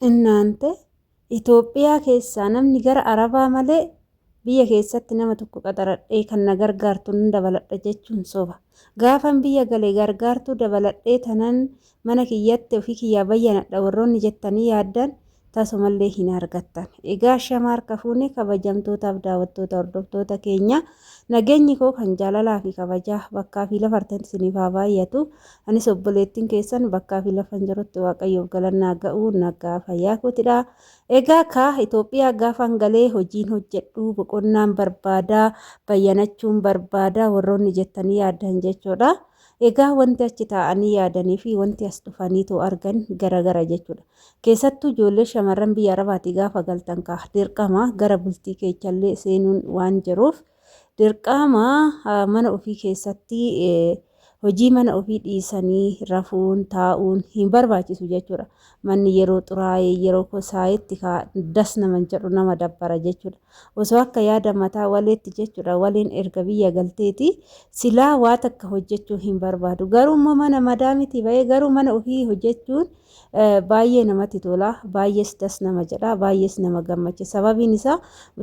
Innaante Itoophiyaa keessaa namni gara Arabaa malee biyya keessatti nama tokko qaxaradhee kan na gargaartu nan dabaladha jechuun soba. Gaafan biyya gale gargaartuu dabaladhee tanan mana kiyyatti ofii kiyyaa bayyanadha warroonni jettanii yaaddan tasumallee hin argattan. Egaa ashama harka fuune kabajamtootaaf daawwattoota hordoftoota keenya nageenyi koo kan jaalalaa fi kabajaa bakkaa fi lafa artan isiniif haa baay'atu. Anis obboleettiin keessan bakkaa fi lafan jirutti Waaqayyoof galannaa ga'u nagaa fayyaa kootidha. Egaa kaa Itoophiyaa gaafan galee hojiin hojjedhu boqonnaan barbaada bayyanachuun barbaada warroonni jettanii yaaddan jechuudha. Egaa wanti achi taa'anii yaadanii fi wanti as dhufanii too argan garagara jechuudha. Keessattuu ijoollee shamarran biyya Arabaatii gaafa galtan kaa dirqama gara bultii keechallee seenuun waan jiruuf dirqama mana ofii keessatti hojii mana ofii dhiisanii rafuun taa'uun hin barbaachisu jechuudha. Manni yeroo xuraa'e yeroo kosaa'etti kaa das naman jedhu nama dabbara jechuudha. Osoo akka yaada mataa waleetti jechuudha waleen erga biyya galteeti silaa waa takka hojjechuu hin barbaadu. Garuu immoo mana madaamitii ba'ee garuu mana ofii hojjechuun Baay'ee namatti tola, baay'ees das nama jedha, baay'ees nama gammachiisa. Sababiin isaa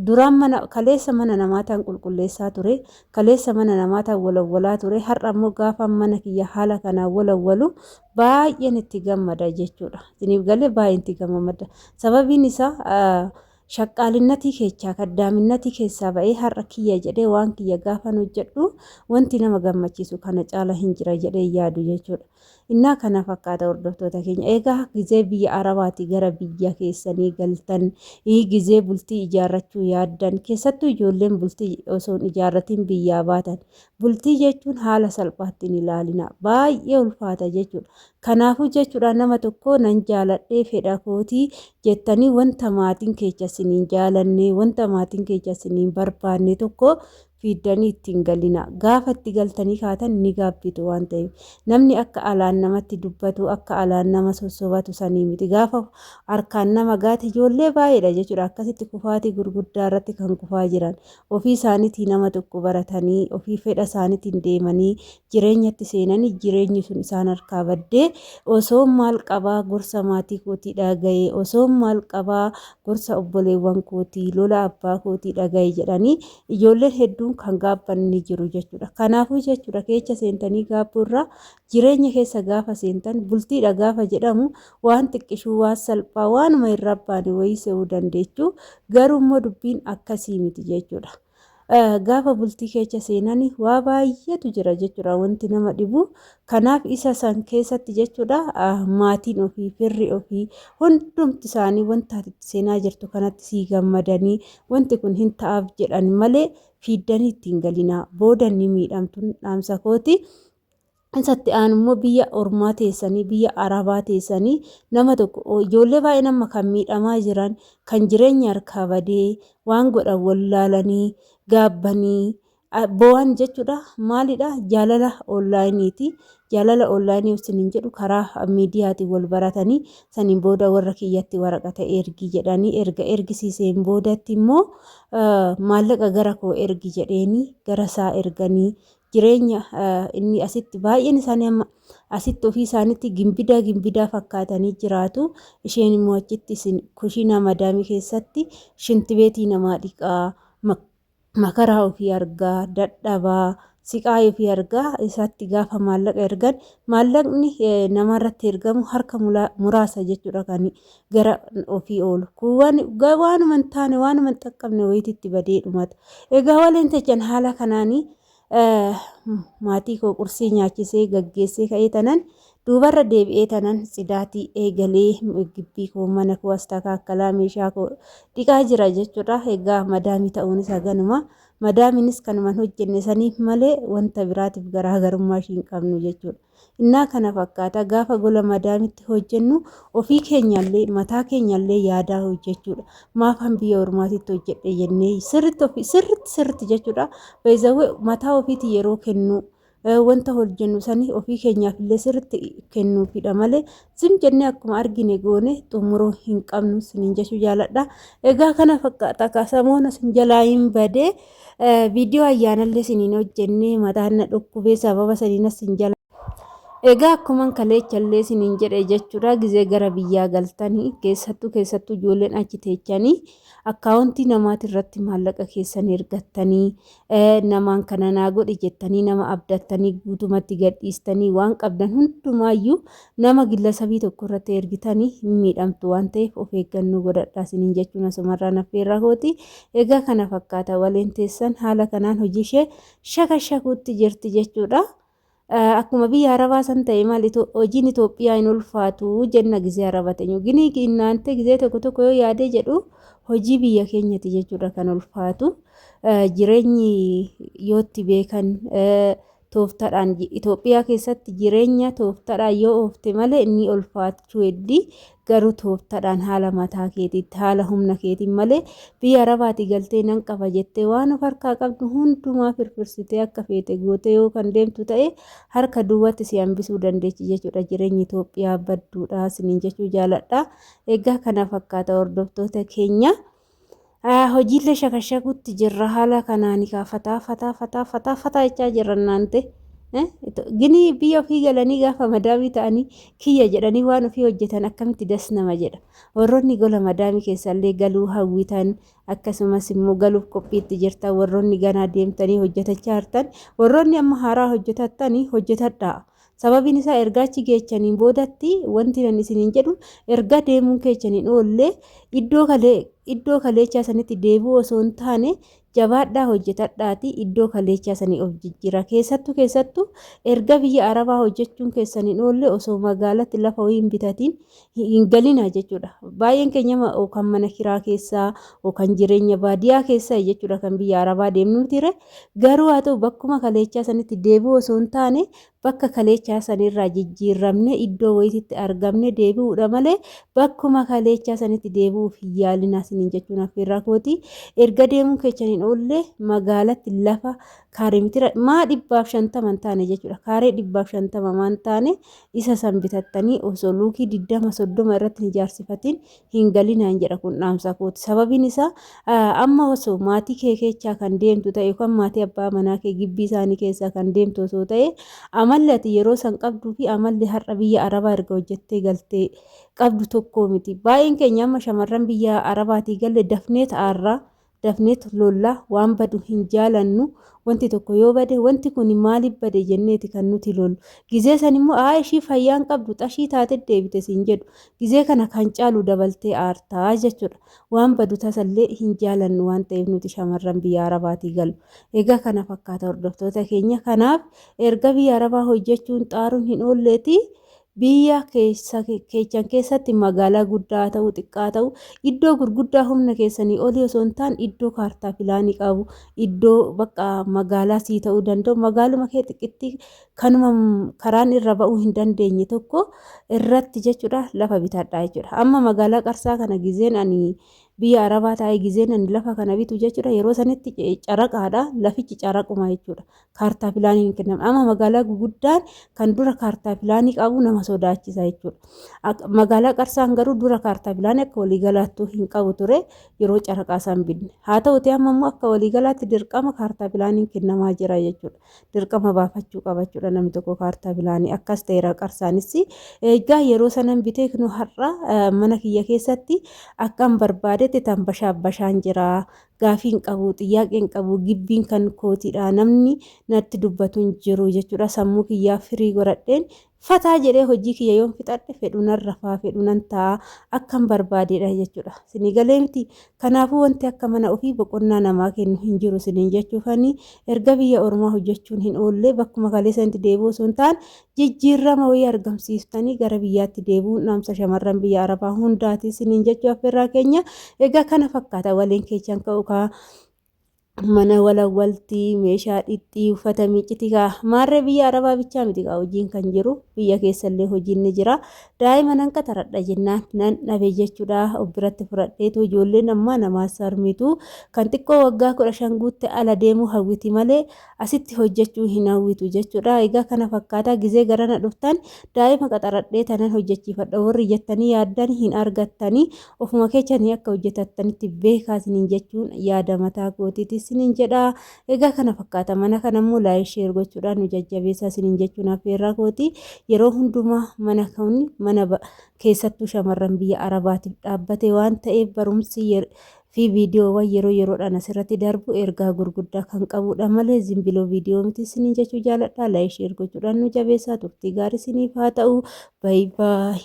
duraan mana kaleessa mana namaataan qulqulleessaa ture, kaleessa mana namaataan walawwalaa ture, har'a immoo gaafa mana kiyya haala kanaan walawwalu baay'een itti gammada jechuudha. Isiniif galee baay'een itti gammada. Sababiin isaa shaqqaalinnatii keechaa kaddaaminnatii keessaa ba'ee har'a kiyya jedhee waan kiyya gaafan hojjedhu wanti nama gammachiisu kana caala hin jira jedhee yaadu jechuudha. Innaa kana fakkaata hordoftoota keenya. Egaa gizee biyya Arabaatii gara biyya keessanii galtan, gizee bultii ijaarrachuu yaaddan, keessattuu ijoolleen bultii osoo hin ijaarratiin biyyaa baatan. Bultii jechuun haala salphaatti hin ilaalina. Baay'ee ulfaata jechuudha. Kanaafuu jechuudha nama tokko nan jaaladhee fedha kootii jettanii wanta maatiin keecha isiniin jaalanne, wanta maatiin keecha isiniin barbaanne tokko fiiddanii itti hin galinaa. Gaafa itti galtanii kaatan ni gaabbitu waan ta'eef. Namni akka alaan namatti dubbatu, akka alaan nama sossobatu sanii miti. Gaafa harkaan nama gaate ijoollee baay'eedha jechuudha. Akkasitti kufaatii gurguddaa irratti kan kufaa jiran. Ofii isaaniitii nama tokko baratanii, ofii fedha isaaniitiin deemanii jireenyatti seenanii jireenyi sun isaan harkaa baddee osoon maal qabaa gorsa maatii kootii dhaga'e, osoon maal qabaa gorsa obboleewwan kootii, lola abbaa kootii dhaga'e jedhanii ijoolleen hedduun kan gaabban ni jiru jechuudha. Kanaafuu jechuudha keecha seentanii gaabbuu irraa jireenya keessa gaafa seentan bultiidha gaafa jedhamu waan xiqqishuu waan salphaa waanuma hin rabbaane wayii se'uu dandeechu garuu immoo dubbiin akkasii miti jechuudha. Gaafa bultii keecha seenani waa baay'eetu jira jechuudha wanti nama dhibu. Kanaaf isa san keessatti jechuudha maatiin ofii firri ofii hundumti isaanii wanta ati itti seenaa jirtu kanatti sii gammadanii wanti kun hin ta'aaf jedhan malee fiiddanii ittiin galinaa booda ni miidhamtuun dhaamsa kooti. Isatti aanu immoo biyya ormaa teessanii biyya arabaa teessanii nama tokko ijoollee baay'een amma kan miidhamaa jiran kan jireenya harkaa badee waan godhan wallaalanii gaabbanii boo'an jechuudha. Maalidha? Jaalala onlaayiniiti. Jaalala onlaayinii isiniin jedhu karaa miidiyaatiin wal baratanii saniin booda warra kiyyatti waraqata ergi jedhanii erga ergisiiseen boodatti immoo maallaqa gara koo ergi jedheeni gara isaa erganii jireenya inni asitti baay'een isaanii amma asitti ofii isaaniitti gimbidaa gimbidaa fakkaatanii jiraatu. Isheen immoo achitti isin kushiinaa madaamii keessatti shintibeetii namaa dhiqaa makaraa ofii argaa dadhabaa siqaayii ofii argaa isatti gaafa maallaqa ergan maallaqni namarratti ergamu harka muraasa jechuudha kan gara ofii oolu. Kuuwwan waanuma hin taane waanuma hin xaqqabne wayiititti badee dhumata. Egaa waliin techan haala kanaanii maatii koo qursii nyaachisee gaggeessee ka'ee tanan duubarra deebi'ee tanan tsidaatii eegalee gibbii koo mana koo astakaakkalaa meeshaa koo dhiqaa jira jechuudha. Egaa madaamii ta'uun isaa ganuma. Madaamiinis kanuman hojjenne saniif malee wanta biraatiif garaagarummaa ishii hin qabnu jechuudha. Innaa kana fakkaata gaafa gola madaamitti hojjennu ofii keenyallee mataa keenyallee yaadaa hojjechuudha. Maafan biyya ormaatitti hojjedhe jennee sirritti ofii sirritti sirritti jechuudha. Beezawwee mataa ofiitti yeroo kennu wanta hojjennu sanii ofii keenyaaf illee sirritti kennuufidha malee zim jennee akkuma argine goone xumuruu hin qabnu sinin jechuu jaaladha. Egaa kana fakkaata kasamoona sin jalaa hin badee. Viidiyoo ayyaanallee siniin hojjennee mataan na dhukkubee sababa saniin as sin jala. Egaa akkuman kaleechallee isiniin jedhe jechuudha gizee gara biyyaa galtanii keessattuu keessattuu ijoolleen achi teechanii akkaawuntii namaati irratti maallaqa keessan ergattanii namaan kana naa godhi jettanii nama abdattanii guutumatti gadhiistanii waan qabdan hundumaayyuu nama gillasabii tokko irratti ergitanii hin miidhamtu waan ta'eef of eeggannoo godhadhaa isiniin jechuun asumarraan affeerraa kooti. Egaa kana fakkaata waleen teessan haala kanaan hojii ishee shaka shakuutti jirti jechuudha. Akkuma biyya Arabaa san ta'e maal hojiin Itoophiyaa hin ulfaatu jenna gizee Araba teenyu. Gini innaante gizee tokko tokko yoo yaadee jedhu hojii biyya keenyati jechuudha kan ulfaatu. Jireenyi yootti beekan tooftaadhaan Itoophiyaa keessatti jireenya tooftaadhaan yoo oofte malee inni ulfaachuu heddi. Garuu tooftaadhaan haala mataa keetiitti haala humna keetiin malee biyya Arabaati galtee nan qaba jettee waan of harkaa qabdu hundumaa firfirsitee akka feete gootee yoo kan deemtu ta'e harka duwwaatti si hambisuu dandeechi jechuudha. Jireenyi Itoophiyaa badduudha isiniin jechuu jaaladha. Egaa kana fakkaata hordoftoota keenya. Hojiilee shakashakutti jirra haala kanaan kaa fataa fataa fataa fataa fataa jechaa jirra naante. Gini biyya ofii galanii gaafa madaamii ta'anii kiyya jedhanii waan ofii hojjetan akkamitti das nama jedha. Warroonni gola madaamii keessallee galuu hawwitan akkasumas immoo galuuf qophiitti jirtan warroonni ganaa deemtanii hojjetachaa jirtan warroonni amma haaraa hojjetattanii hojjetadhaa. Sababiin isaa erga achi geechaniin boodatti wanti nan isiniin jedhu erga deemuun keechaniin oollee iddoo kalee iddoo kaleechaa sanitti deebi'uu osoo hin taane jabaadhaa hojjetadhaati iddoo kaleechaa sanii of jijjiira. Keessattuu keessattuu erga biyya Arabaa hojjechuun keessan hin oolle osoo magaalatti lafa wayii hin bitatiin hin galina jechuudha. Baay'een keenya kan mana kiraa keessaa yookaan jireenya baadiyaa keessaa jechuudha kan biyya Arabaa deemnu mitiire. Garuu haa ta'u bakkuma kaleechaa sanitti deebi'uu osoo hin taane bakka kaleechaa sanirraa jijjiirramne iddoo wayititti argamne deebi'uudha malee bakkuma kaleechaa sanitti deebi'uuf hin yaalinaa isiniin jechuun affeerraa kooti. Erga deemuun keechan hin oolle magaalatti lafa kaaree mitira maa 150 hin taane jechuudha. Kaaree 150 maan taane isa san bitattanii osoo luukii 20 30 irratti hin ijaarsifatin hin galinaan jedha kun dhaamsa kooti. Sababiin isaa amma osoo maatii kee keechaa kan deemtu ta'e yookaan maatii abbaa manaa kee gibbii isaanii keessaa kan deemtu osoo ta'e amalli ati yeroo san qabduu fi amalli har'a biyya Arabaa erga hojjettee galtee qabdu tokko miti. Baay'een keenya amma shamarran biyya Arabaatii galle dafnee ta'aarraa dafneet lolla, waan badu hin jaalannu, wanti tokko yoo bade wanti kuni maaliif bade jenneeti kan nuti lollu. Gizee san immoo aa ishii fayyaa hin qabdu xashii taate deebite siin jedhu. Gizee kana kan caalu dabaltee aartaa jechuudha. Waan badu tasallee hin jaalannu waan ta'eef nuti shamarran biyya Arabaatii gallu. Egaa kana fakkaata hordoftoota keenya. Kanaaf erga biyya Arabaa hojjechuun xaaruun hin oolleeti Biyya keessa keechan keessatti magaalaa guddaa haa ta'u xiqqaa haa ta'u iddoo gurguddaa humna keessanii olii osoo hin taane iddoo kaartaa pilaanii qabu iddoo bakka magaalaa sii ta'uu danda'u magaaluma kee xiqqittii kanuma karaan irra ba'uu hin dandeenye tokko irratti jechuudha lafa bitadhaa jechuudha. Amma magaalaa Qarsaa kana gizeen ani biyya Arabaa taa'ee gizeen ani lafa kana bitu jechuudha yeroo sanitti caraqaadha lafichi caraquma jechuudha. Kaartaa pilaanii hin kennamu. Amma magaalaa guguddaan kan dura kaartaa pilaanii qabu nama sodaachisa jechuudha. Magaalaa Qarsaan garuu dura kaartaa pilaanii akka waliigalaattuu hin qabu ture yeroo caraqaa isaan binne. Haa ta'uti amma immoo akka waliigalaatti dirqama kaartaa pilaaniin kennamaa jira jechuudha. Dirqama baafachuu qaba jechuudha namni tokko kaartaa pilaanii akkas ta'eera Qarsaanis. Egaa yeroo sanan bitee kunu har'a mana kiyya keessatti akkan barbaadetti tan bashaabbashaan jira. Gaafii hin qabu, xiyyaaqee hin qabu, gibbiin kan kootiidha, namni natti dubbatu hin jiru jechuudha. Sammuu kiyyaa firii godhadheen fataa jedhee hojii kiyya yoon fixadhe fedhu nan rafaa, fedhu nan taa'a, akkan barbaadedha jechuudha. Isinii galee miti? Kanaafuu wanti akka mana ofii boqonnaa namaa kennu hin jiru isiniin jechuufani erga biyya ormaa hojjechuun hin oolle bakkuma kaleessanitti deebi'uu osoo hin taane jijjiirrama wayii argamsiiftanii gara biyyaatti deebi'uun dhaamsa shamarran biyya Arabaa hundaati isiniin jechuu affeerraa keenya. Egaa kana fakkaata waliin keechan ka'u kaa mana walawwaltii meeshaa dhixxii uffata miicciti kaa maarree biyya Arabaa bichaa miti kaa hojiin kan jiru biyya keessallee hojiin ni jira. Daa'ima nan qaxaradha jennaan nan dhabe jechuudha of biratti fudhadheetu ijoolleen ammaa namaa sarmitu kan xiqqoo waggaa 15 guutte ala deemuu hawwiti malee asitti hojjechuu hin hawwitu jechuudha. Egaa kana fakkaata gizee garana dhuftan daa'ima qaxaradhee tanan hojjechiifadha warri jettanii yaaddan hin argattanii ofuma keechanii akka hojjetattanitti beekaa isiniin jechuun yaada mataa kootiiti isiniin jedha. Egaa kana fakkaata mana kana immoo laayik sheer gochuudhaan nu jajjabeessaa isiniin jechuun affeerraa kooti. Yeroo hundumaa mana kun mana keessattuu shamarran biyya Arabaatiif dhaabbate waan ta'eef barumsi fi viidiyoowwan yeroo yeroodhaan asirratti darbu ergaa gurguddaa kan qabudha malee zimbiloo viidiyoo miti isiniin jechuu jaaladha. Like, share gochuudhaan nu jabeessaa, turtii gaarii isiniif haa ta'u. Bye bye.